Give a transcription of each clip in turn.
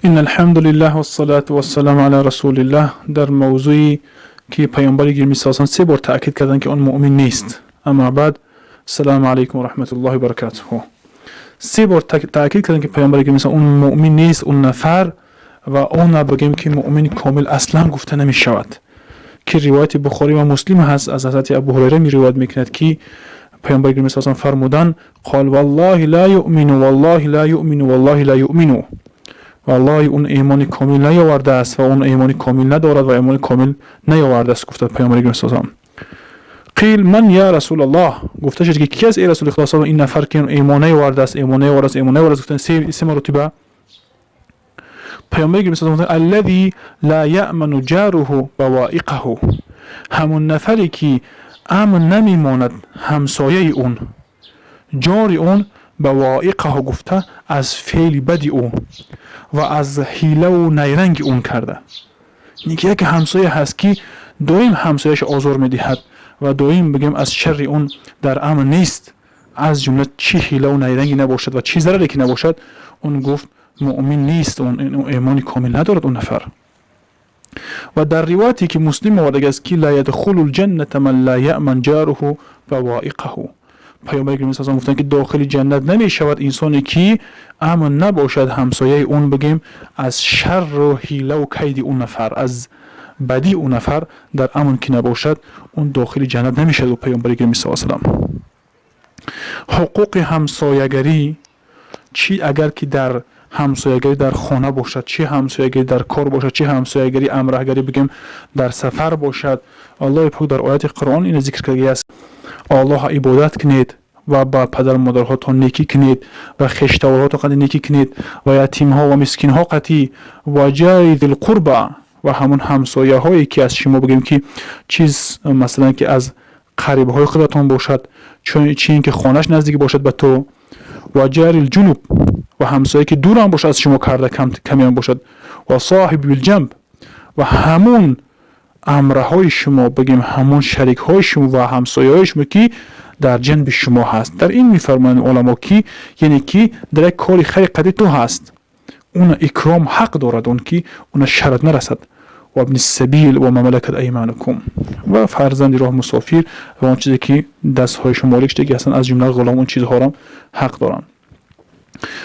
إن الحمد لله والصلاة والسلام على رسول الله. در موضوعی که پیامبر گرامی صلی الله علیه و سه بار تاکید کردند که آن مؤمن نیست. اما بعد، السلام علیکم و رحمت الله و برکاته. سه بار تاکید کردند که پیامبر گرامی صلی اون مؤمن نیست اون نفر و اون بگیم که مؤمن کامل اصلا گفته نمی شود که روایت بخاری و مسلم هست، از حضرت ابو هریره می روایت میکند که پیامبر گرامی صلی الله فرمودن: قال والله لا یؤمن، والله لا یؤمن، والله لا یؤمن. والله اون ایمان کامل نیاورده است و اون ایمان کامل ندارد و ایمان کامل نیاورده است، گفته پیامبر گرامی صلی الله. قیل من یا رسول الله؟ گفته شد که کی است ای رسول خدا؟ این نفر که ایمان نیاورده است، ایمان نیاورده است، ایمان نیاورده است. گفتن سه مرتبه. پیامبر گرامی صلی الله الذي لا یأمن جاره بوائقه، همون نفری که امن نمیماند همسایه اون، جاری اون، بوائقه گفته از فعل بدی او و از حیله و نیرنگ اون کرده. یعنی که یک همسایه هست که دائم همسایش آزار میدهد و دائم بگیم از شر اون در امن نیست، از جمله چی حیله و نیرنگی نباشد و چی ضرری که نباشد، اون گفت مؤمن نیست، اون ایمان کامل ندارد اون نفر. و در روایتی که مسلم آورده است که لا یدخل الجنة من لا یأمن جاره بوائقه، پیامبر گرامی صلی گفتند که داخل جنت نمی شود انسانی که امن نباشد همسایه اون بگیم از شر و حیله و کید اون نفر، از بدی اون نفر در امن که نباشد، اون داخل جنت نمی شود. پیامبر گرامی صلی الله حقوق همسایگری، چی اگر که در همسایگری در خانه باشد، چی همسایگری در کار باشد، چی همسایگری امرهگری بگیم در سفر باشد، الله پاک در آیات قرآن این ذکر کرده است: الله عبادت کنید و با پدر مادرهاتون نیکی کنید و خویشتوارهاتون قدر نیکی کنید و یتیم ها و مسکین ها قطی و جار ذی القربى و همون همسایه هایی که از شما بگیم که چیز مثلا که از قریب های خودتان باشد، چون چی که خانهش نزدیک باشد به تو، و جار الجنب و همسایه که دور هم باشد از شما کرده کم کمی هم باشد، و صاحب بالجنب و همون امرهای شما بگیم، همون شریک های شما و همسایه های شما که در جنب شما هست. در این میفرمایند علما که یعنی که در یک کاری خیر قدی تو هست، اون اکرام حق دارد، اون که اون شرط نرسد، و ابن السبیل و ما ملکت ایمانکم و فرزند راه، مسافر و اون چیزی که دست های شما مالک دیگه هستن، از جمله غلام، اون چیزها را حق دارن.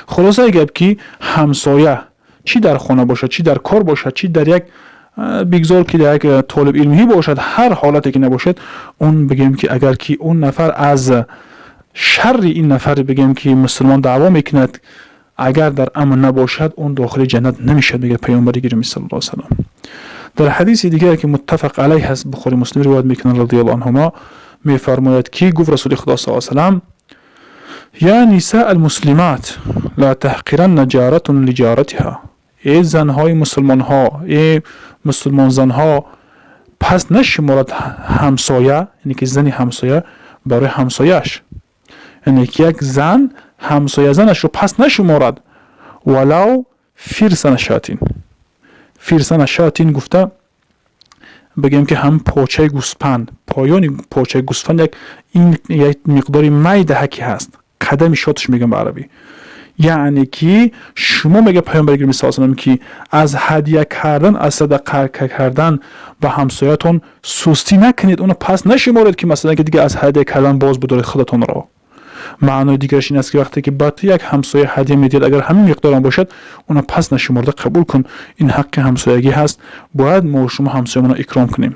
خلاصه گپ که همسایه چی در خانه باشد، چی در کار باشد، چی در یک بگذار که در یک طالب علمی باشد، هر حالتی که نباشد، اون بگیم که اگر که اون نفر از شر این نفر بگیم که مسلمان دعوا میکند، اگر در امن نباشد، اون داخل جنت نمیشد، میگه پیامبر گرامی صلی الله علیه و در حدیث دیگر که متفق علیه هست، بخاری مسلم روایت میکنن، رضی الله عنهما، میفرماید که گفت رسول خدا صلی الله علیه و سلم: یا نساء المسلمات لا تحقرن جارة لجارتها. ای زنهای مسلمان ها، ای مسلمان زنها، پس نشمارد همسایه، یعنی که زنی همسایه برای همسایهش، یعنی که یک زن همسایه زنش رو پس نشمارد، ولو فرسن شاة. فرسن شاة گفته بگیم که هم پاچه گوسپند، پایان پاچه گوسفند، یک این یک مقداری میده هست، قدم شاتش میگم به عربی. یعنی که شما میگه پیامبر گرامی صلی الله که از هدیه کردن، از صدقه کردن به همسایه‌تون سستی نکنید، اونو پس نشمارید که مثلا که دیگه از هدیه کردن باز بدارید خودتون را. معنای دیگرش این است که وقتی که با تو یک همسایه هدیه میدید، اگر همین مقدار هم باشد، اونو پس نشمرده قبول کن. این حق همسایگی هست. باید ما و شما همسایه‌مون رو اکرام کنیم.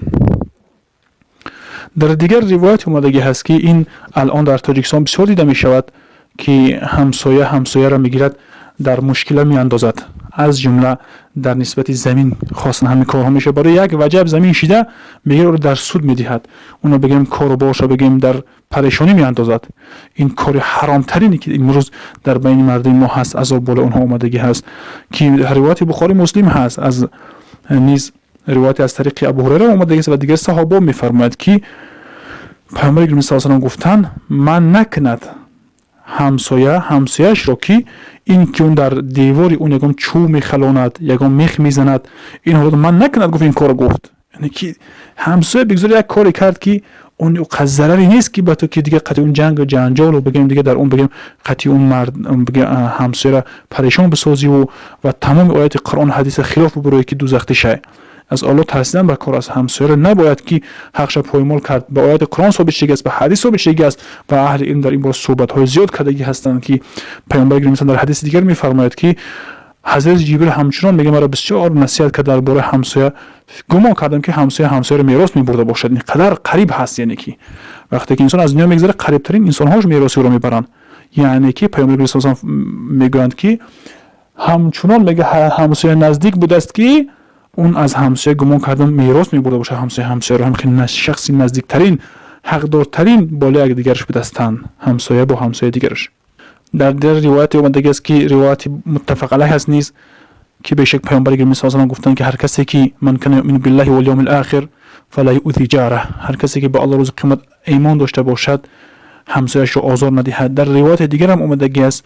در دیگر روایت اومدگی هست که این الان در تاجیکستان بسیار دیده می شود که همسایه همسایه را میگیرد، در مشکل می اندازد، از جمله در نسبت زمین خواستن همین کارها میشه. برای یک وجب زمین شیده میگیره رو در سود میدهد، اونو بگیم کار و بارش بگیم در پریشانی میاندازد. این کار حرام ترینی که امروز در بین مردم ما هست، عذاب بالا اونها آمدگی هست که روایت بخاری مسلم هست، از نیز روایت از طریق ابو هریره آمده است و دیگر صحابه، میفرماید که پیامبر گرامی صلی الله علیه و گفتن: من نکند همسایه همسایه‌اش را که این که اون در دیواری اون یگان چوب میخلاند، یگان میخ میزند، این حالت من نکند. گفت این کارو گفت، یعنی که همسایه بگذار یک کاری کرد که Он зараре нест, ки ба ту ки дига қати он ҷангу ҷанҷолу бигем, дига дар он бигем, қати он мард ҳамсояра парешон бисозиву ва тамоми ояти Қуръон, ҳадиса хилоф бубурӯе, ки дузахтӣ шай. Аз Аллоҳ тарсидан ба кор аст. Ҳамсояро набояд ки ҳақша поймол кард. Ба ояти Қуръон собит шудагӣ аст, ба ҳадис собит шудагӣ аст ва аҳли илм дар ин бора суҳбатҳои зиёд кардагӣ ҳастанд, ки Паёмбари гиромӣ дар ҳадиси дигар мефармояд, ки Ҳазрати Ҷибрил ҳамчунон, мега, маро бисёр насиҳат кард дар бораи ҳамсоя. Гумон кардам, ки ҳамсоя ҳамсояро мерос мебурда бошад, ин қадар қариб ҳаст. Яъне ки вақте ки инсон аз дунё мегзарад, қарибтарин инсонҳош мероси ӯро мебаранд. Яъне ки Паёмбари гиромӣ мегӯянд, ки ҳамчунон, мега, ҳамсоя наздик будааст, ки он аз ҳамсоя гумон кардам мерос мебурда бошад ҳамсоя ҳамсояро. Ҳамхел шахси наздиктарин, ҳақдортарин болои якдигараш будастанд, ҳамсоя бо ҳамсояи дигараш. Дар дигар ривояте омадагӣ аст, ки ривояти муттафақ алайҳ аст низ, ки бешак Паёмбари гиромӣ салам гуфтанд, ки ҳар касе ки من كان يؤمن بالله واليوم الآخر فلا يؤذ جاره, ҳар касе ки ба Аллоҳ, рӯзи қиёмат имон дошта бошад, ҳамсояшро озор надиҳад. Дар ривояти дигарам омадагӣ аст,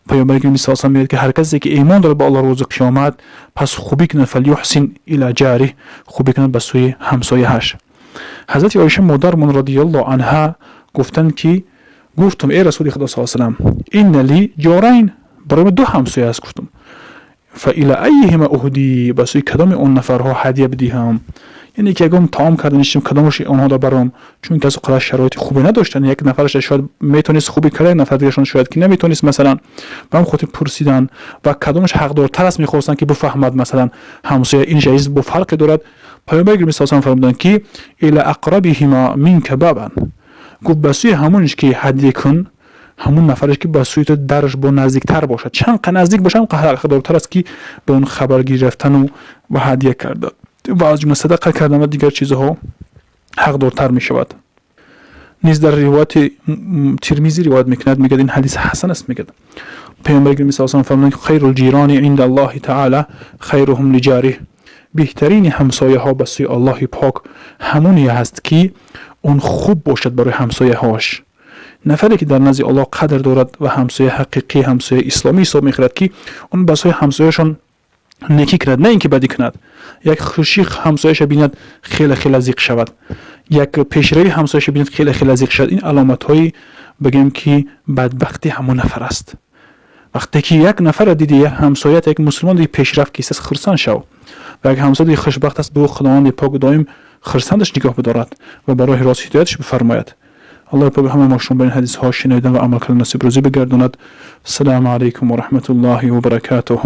Паёмбари гиромӣ салам мегӯяд, ки ҳар касе ки имон дорад ба Аллоҳ, рӯзи қиёмат, пас хубӣ кунад, فليحسن إلى جاره, хубӣ кунад ба сӯи ҳамсояаш. Ҳазрати Оиша модармон رضي الله عنها гуфтанд, ки гуфтум: «Эй Расули Худо с салам, إن لي جارين, барои ма ду ҳамсоя аст», гуфтум, «فإلى أيهما أهدي?» Ба сӯи кадоми он нафарҳо ҳадия бидиҳам? Яъне ки ягон таом карда нишим, кадомаши онҳоро баром? Чунки аз қадар шароити хубе надоштанд. Як нафараш шояд метавонист хубӣ карда, як нафар дигарашон шояд ки наметавонист, масалан. Ба ҳам хотир пурсиданд ва кадомаш ҳақдортар аст, мехостанд, ки бифаҳмад, масалан, ҳамсоя ин шаиз бо фарқе дорад. Паёмбари гиромӣ салам фармуданд, ки إلى أقربهما منك بابا. Гуфт: ба сӯи ҳамонш ки ҳадия кун, ҳамун нафареш ки ба сӯи ту дараш бо наздиктар бошад. Чанд қа наздик бошад, ҳам ҳақдортар аст, ки ба он хабаргирӣ рафтану ва ҳадия карда ва аз ҷумла садақа кардан ва дигар чизҳо ҳақдортар мешавад. Низ дар ривояти Тирмизӣ ривоят мекунад, мегӯяд, ин ҳадис ҳасан аст, мегӯяд, Паёмбари гиромӣ салам фармуданд: خير الجيران عند الله تعالى خيرهم لجاره. Беҳтарини ҳамсояҳо ба сӯи Аллоҳи Пок ҳамоне ҳаст, ки он хуб бошад барои ҳамсояҳоаш. Нафаре ки дар назди Аллоҳ қадр дорад ва ҳамсоя ҳақиқӣ, ҳамсояи исломӣ ҳисоб мехӯрад, ки он ба сӯи ҳамсояшон некӣ кунад, на ин ки бадӣ кунад. Як хушӣ ҳамсояша бинад, хеле хеле зиқ шавад, як пешравӣ ҳамсояша бинад, хеле хеле зиқ шавад. Ин аломатҳои, бигӯем, ки бадбахтӣ ҳамон нафар аст. Вақте ки як нафарро диди, як ҳамсоят, як мусулмон диди, пешрафт кистааст, хурсанд шав. Ва як ҳамсоя диди, хушбахт аст, бигӯ: Худованди Пок доим хурсандаш нигоҳ бидорад ва ба роҳи рост ҳидояташ бифармояд. Аллоҳи Пок ҳама мо шумо ба ин ҳадисҳо шинавидан ва амал кардан насиб рӯзӣ бигардонад. Ассалому алайкум ва раҳматуллоҳи ва баракатуҳ.